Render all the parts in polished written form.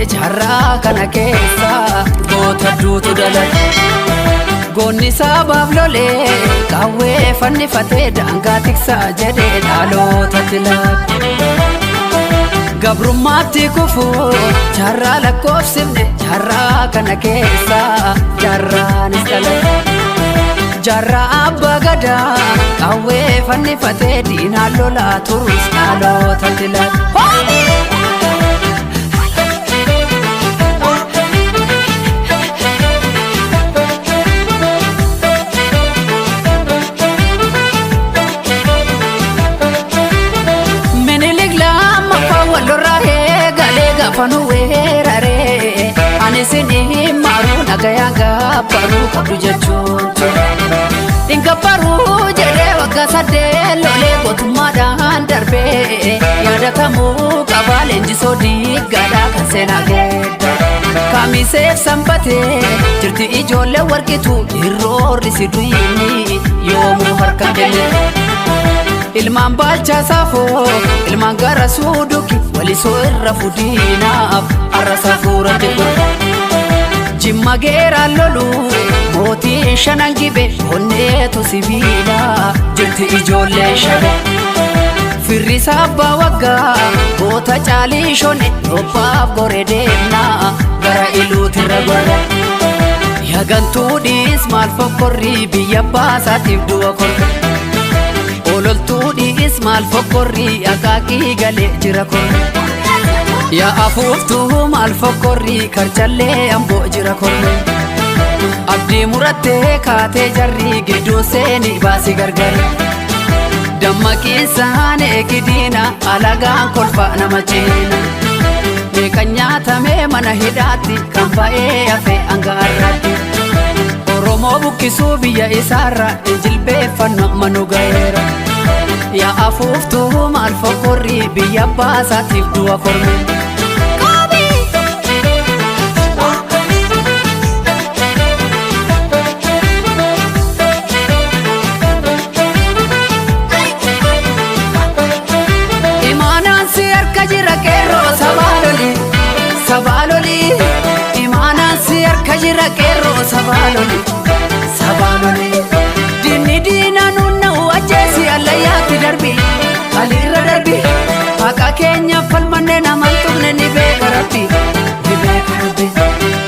Jaarraa kana keessa goota duutu dhalate. Goonni sabaaf lolee qawwee fannifatee daangaa tiksaa jedhee dhalootatti laate. Gabrummaatti kufuu jaarraa lakkoofsifne, jaarraa kana keessa jaarraanis dhalate. Jaarraa abbaa gadaa qawwee fannifatee diinaan lolaa turus dhalootatti laate. Minilik lammaffaa wallorraa eegalee gaafa nu weeraree, ani isin maruu nagayaan gabbaruu qabdu jechuun ture. Gabbaruu jedhee waggaa 8 lolee gootummaadhaan darbee yaadatamuu qabaa, leenjisoo diiggaadhaa kan seenaa geedda. Kamiseef sanbatee jirti ijoollee warqitu irroorri si duyini yoomuu harka kenne. Ilmaan baalchaa saafoo, ilmaan gara suuduki walisoo irra fudiinaaf har'a safuuratti godhe. Jimma geeraan lolu mootiin shanan gibe onneetu sibiila jirti ijoollee shabe. Firrisaa abbaa waggaa goota caalii shone roobbaaf gore deemnaa gara iluutirra gorre. Yagantuudhiis maal fokkorrii biyya baasaatiif du'a korre. Ololtuudhiis maal fokkorrii akaakii galee jira korre. Yaa afuuftuu maal fokkorrii karchallee amboo jira korre. Abdii murattee kaatee jarrii gidduun seeni baasii gargar. Dammaqiinsaan eegidiina alagaan kolfa nama ceena. Meeqa nyaatamee mana hidhaatti kan ba'ee hafe hanga har'aatti. Oromoo buqqisuu biyya isaarra injilbeeffannu amma nu ga'eera. Yaa afuuftuu maal fokkorrii biyya baasaatiif du'a korme. Imaanaan si harka jira qeerroo sabaa loli, sabaa loli. Imaanaan si harka jira qeerroo sabaa loli, sabaa loli. Diinni diinaa nunna'u ajjeesi allayyaatti darbi, aliirra darbi. Haqa keenya falmanne naman tuqne ni beeka Rabbi, ni beeka Rabbi.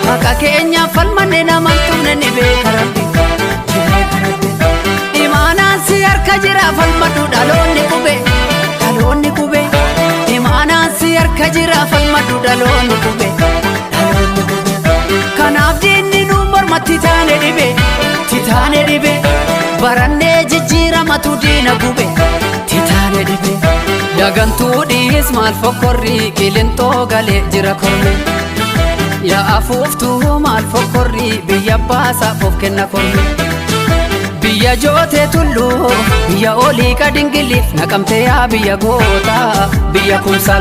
Haqa keenya falmanne naman tuqne ni beeka Rabbi, ni beeka Rabbi. Imaanaan si harka jira falmadhu dhaloonni qube, dhaloonni qube. Imaanaan si harka jira falmadhu dhaloonni qube, dhaloonni qube. Kanaaf diinni nu mormatti taane dhibe, titaane dhibe. Barannee jijjiiramatu diina gube, titaane dhibe. Yagantuudhiis maal fokkorrii qilintoo galee jira korme. Yaa afuuftuu maal fokkorrii biyya baasaaf of kenna korme. Biyya jootee tulluu biyya olii qadingiliif naqamtee yaa biyya gootaa biyya kumsaal.